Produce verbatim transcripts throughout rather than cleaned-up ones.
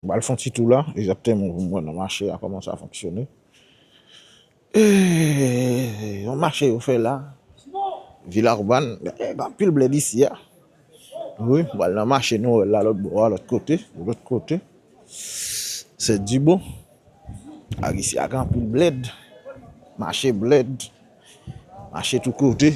M pral fè yon ti tou la, egzakteman, pou m wè nan mache a kòman sa fonksyone. E, yon mache yo fè la. Villarban, e, gen anpil blèd isi a. Wi, m pral nan mache Nwèl la, lòt bò a, lòt kote, lòt kote. Se di bon. Ak isi a gen anpil blèd. Mache blèd. Mache tout kote.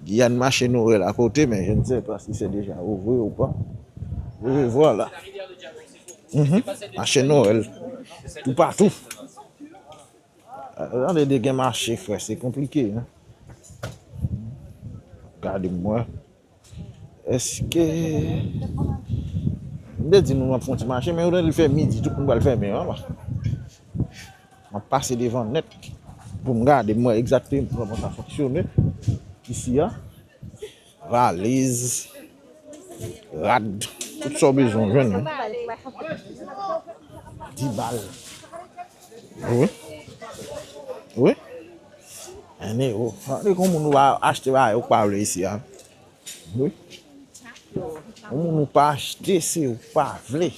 Giyàn mache Nwèl akote, men je ne sais pas si c'est déjà ouvert ou pas. E vwala. Mhm. Mache Nwèl. Toupatou. Tande de gen mache, frè, se konplike, hein. Gade m wè. Èske, m te di nou m ap fè yon ti mache, men yo tande l fè midi, tout moun pral fèmen, hein. M ap pase devan nèt pou m gade, m wè egzakteman kòman sa fonksyone isi a. Valiz, rad, tout sa w bezwen w jwenn, wi. Dis bal. Wi. Wi. En ewo. Tande kon moun ou pa achte bagay ou pa vle isi a. Wi. Yon moun ou pa achte, se ou pa vle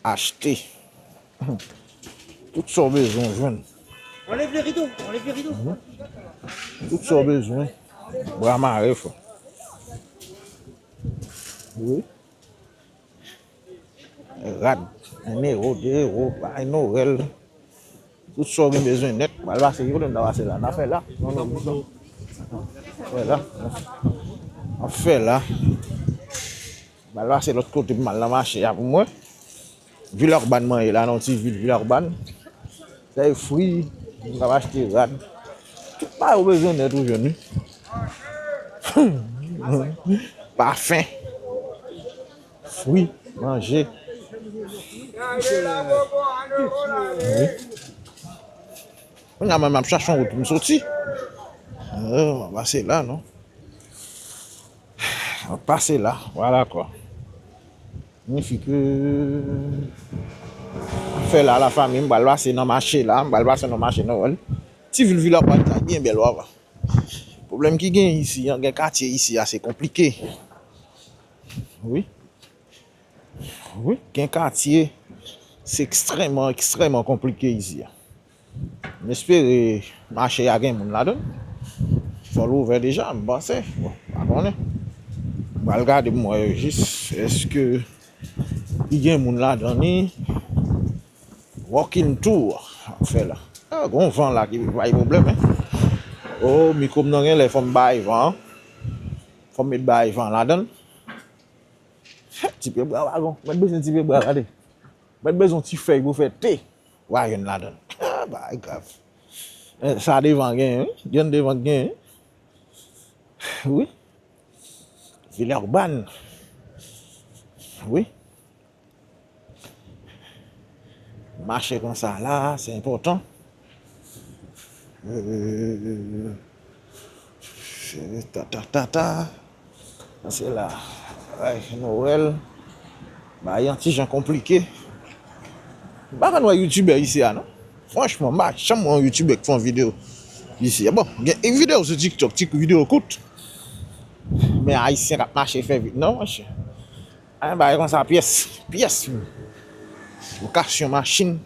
achte. Tout sa w bezwen w jwenn. Enlève le rideau, enlève le rideau. Mhm. Tout sa w bezwen. Bra mare, frè. Wi. Rad, en ewo, de ewo, bay Nwèl. Tout sa w gen bezwen nèt, m al pase, kote m ta pase la? N a fè la? Non, non, non. Fè la. N a fè la. M al pase lòt kote, m al nan mache a pou mwen. Villarban mwen ye la, nan ti vil Villarban. Sa e fri, m ap achte rad. Tout bagay ou bezwen nèt ou jwenn wi. Pafen. Fwi, manje. Wi. Kounye a mwen m ap chache yon wout pou m soti. Oh, m ap pase la, non? M ap pase la, vwala kwa. Siyifi ke m ap fè la, lafanmi, m pral pase nan mache la, m pral pase nan mache Nwèl. Ti vil Villarban sa byen bèl, w ap wè. Pwoblèm ki gen isi an, gen katye isi a, se konplike. Wi. Wi, gen katye, se ekstrèmman, ekstrèmman konplike isi a. M espere mache a gen moun ladan l. Fò l ouvè deja, m panse. Bon, pa konnen. M pral gade m wè jis èske li gen moun ladan li. Walking tour ap fè la. Ah, gon van la ki bay pwoblèm, hein. Oh, mikwo m nan gen lè fò m bay van. Fò m met bay van ladan l. Ti pye bwa wagon. Mwen bezwen ti pye bwa, gade. Mwen bezwen ti fèy pou fè te. Wa jwenn ladan l. Ah, bagay grav. Eh, sa devan gen, wi. Jwenn devan gen, wi. Villarban. Wi. Mache konsa la, se enpòtan. Euh, ta, ta, ta, ta. Se la. Ay, Nwèl. Bagay an ti jan konplike. M pa konn wè youtubè isi a, non. Franchman, m pa janm wè yon youtubè k fè yon videyo isi a. Bon, gen yon videyo sou TikTok, ti videyo kout. Men ayisyen k ap mache fè vi-, non, monchè. Ay, bagay konsa, pyès, pyès. Lokasyon machin.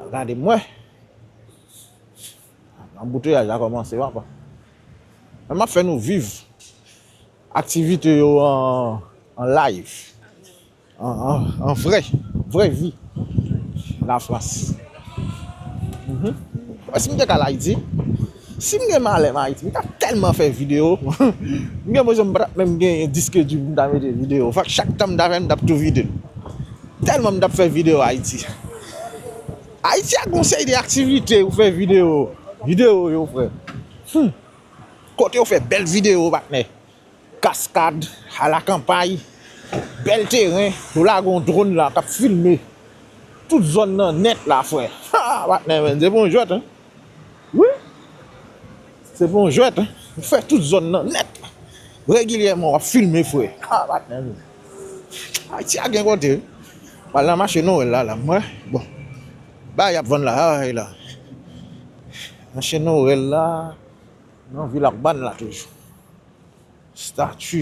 Gade m wè. Anbouteyaj la kòmanse, papa. Men m ap fè nou viv aktivite yo an, an live. An, an, an vrè, vrè vi Lafrans. Mhm. Wè, si m te ka al Ayiti, si m gen malè m Ayiti, m ta tèlman fè videyo. M gen enpresyon m pa t ap menm gen diske di pou m ta mete videyo. Fòk chak tan m ta fè, m t ap tou vide l. Tèlman m t ap fè videyo Ayiti. Ayiti a gon seri de aktivite ou fè videyo, videyo yo, frè. Hmm. Kote yo fè bèl videyo, patnè. Kaskad, alakanpay, bèl teren, yo lage yon dwòn la k ap filme tout zòn nan nèt la, frè. Ha, patnè, men, se pa yon jwèt, hein. Wi. Se pa yon jwèt, hein. Ou fè tout zòn nan nèt. Regilyèman, w ap filme, frè. Ha, patnè, men. Ayiti a gen kote, wi. M al nan mache Nwèl la, la, mwen, bon. Bagay y ap vann la, ay la. Mache Nwèl la, nan Villarban la toujou. Stati.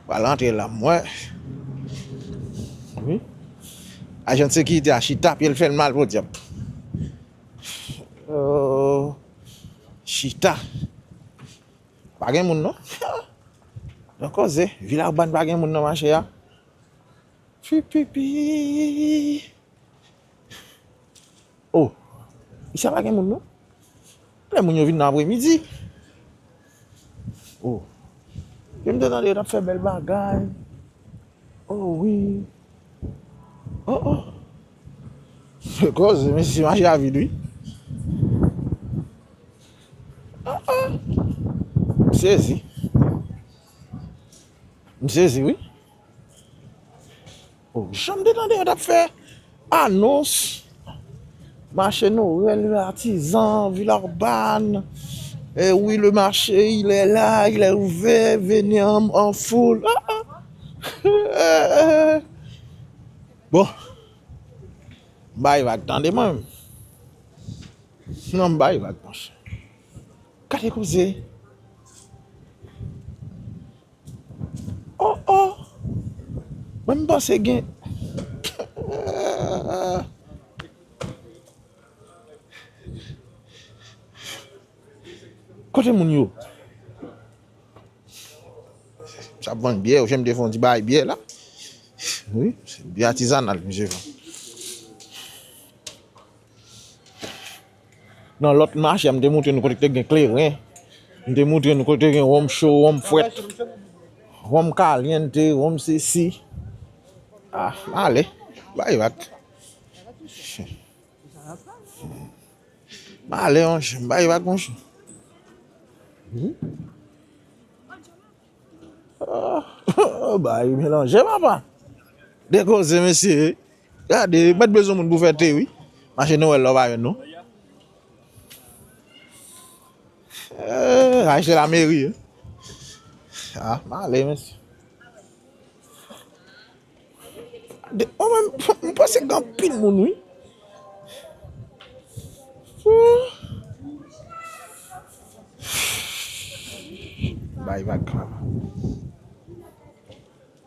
Pral antre la, m wè. Wi. Ajan de sekirite a chita, pye l fè l mal, podyab. Oh, chita. Pa gen moun, non. Nan koze, Vilarbàn pa gen moun nan mache a. Pi, pi, pi. Oh, isi a pa gen moun, non. Lè moun yo vin nan apremidi. Oh. Ke m te tande yo t ap fè bèl bagay. Oh, wi. Oh, oh. Se koze, mesye, mache a vid, wi. Oh, oh. M sezi. M sezi, wi. Oh, jan m te tande yo t ap fè anons. Mache Nwèl, Artisan, Vilarbàn. Eh oui, le marché, il est là, il est ouvert, venez en, en foule. Ah, ah. Eh, eh. Bon. M bay vag, tande mwen. Non, m bay vag, monchè. Gade koze. Oh, oh. Mwen, m panse gen. Kote moun yo? Sa ap vann byè, ou janm te fè yon ti bagay byè la? Wi, se byè atizanal, misye vann. Nan lòt mache a, m te montre nou kote k te gen kleren. M te montre nou kote gen wonm cho, wonm fwèt, wonm kalyente, wonm sesi. Ah, m ale. Bay vag. M ale, monchè. M bay vag, monchè. Ah, bay melanje, papa. De koze, mesye. Gade, mèt bezwen moun pou fè te, wi. Mache Nwèl la, w pa jwenn, non. Eh, ay, se lameri, wi. Ah, m ale, mesye. De, mwen menm, m panse gen anpil moun, wi. Bay vag.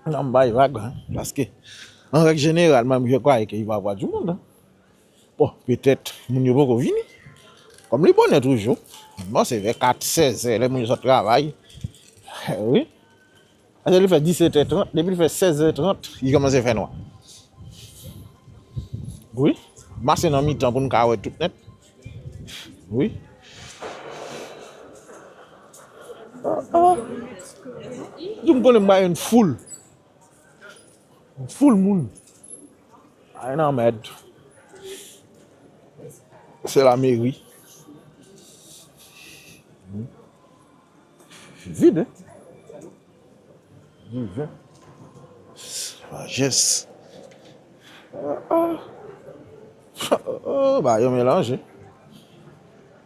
Non, m bay vag, hein, paske, an règ jeneral, mwen, je croyais que il va y avoir du monde, hein. Bon, petèt, moun yo poko vini. Kòm li bonè toujou. Bon, se vè kat, sèz è, lè moun yo sot travay. Wi. Paske li fè disèt è trant, depi li fè sèz è trant, li kòmanse fè nwa. Wi. Mache nan mitan pou n ka wè tout nèt. Wi. Ah, ah. Di m konnen m ba yon foul. Foul moun. Ay nan mèd. Se lameri. Vid, hein? Divin. Sajès. Ah, ah. Oh, ba yo melanje.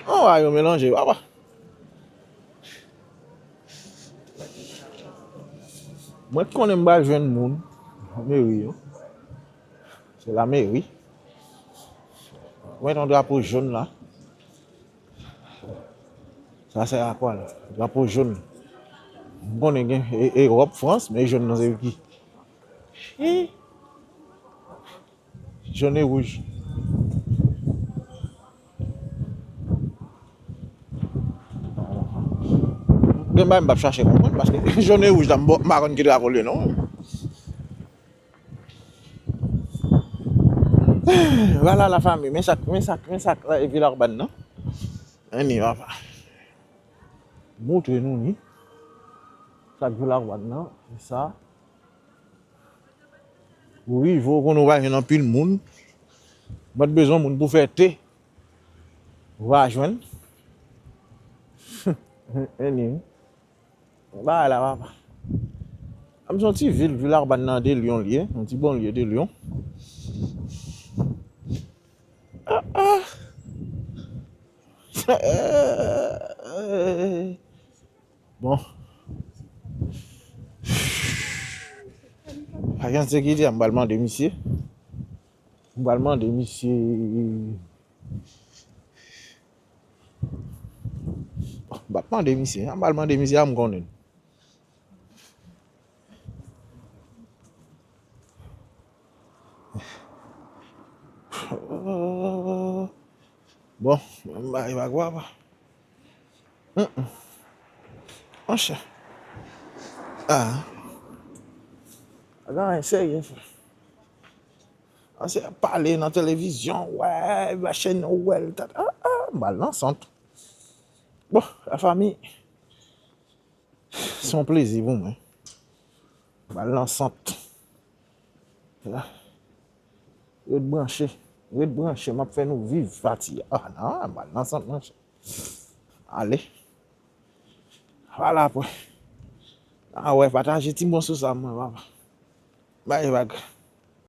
Oh, ba yo melanje, papa. Mwen konnen m pral jwenn moun nan meri yo. Se lameri. Mwen yon drapo jòn la. Sa se a kwa la? Drapo jòn. M konnen gen E-, Ewòp, Frans, men jòn nan se ki? Hi! Jòn e wouj. Gen bagay m p ap chache konprann, paske jòn e wouj la, m pa konn ki drapo l ye, non. Vwala, lafanmi, men sa k, men sa k, men sa k, eh, Vilarbàn nan. Anni, papa. Montre nou ni. Sa k Vilarbàn nan, se sa. Ou rive, ou konnen ou pa jwenn anpil moun. Mwen t bezwen moun pou fè te. Ou pa jwenn. Anni. Bagay la, papa. A, m se yon ti vil, Vilarbàn nan de Lyon li ye, yon ti banlye de Lyon. Ah, ah. Bon. Ajan sekirite a, m pral mande misye. M pral mande misye. M p ap mande misye, m pral mande misye a, m konnen. Bon, m bay vag papa. Mm, mm. Monchè. Ah. Pa gen anyen serye, frè. An se ap pale nan televizyon, wè, machin, wè, l ta, ah, ah, m al nan sant. Bon, lafanmi, se yon plezi pou mwen. M al nan sant. La. Ret branche. Ret branche. M ap fè nou viv pati a. Ah, non, m al nan sant, monchè. Ale. Wala, apre. Ah, wè, pataje ti moso sa, mwen, papa. Bay vag.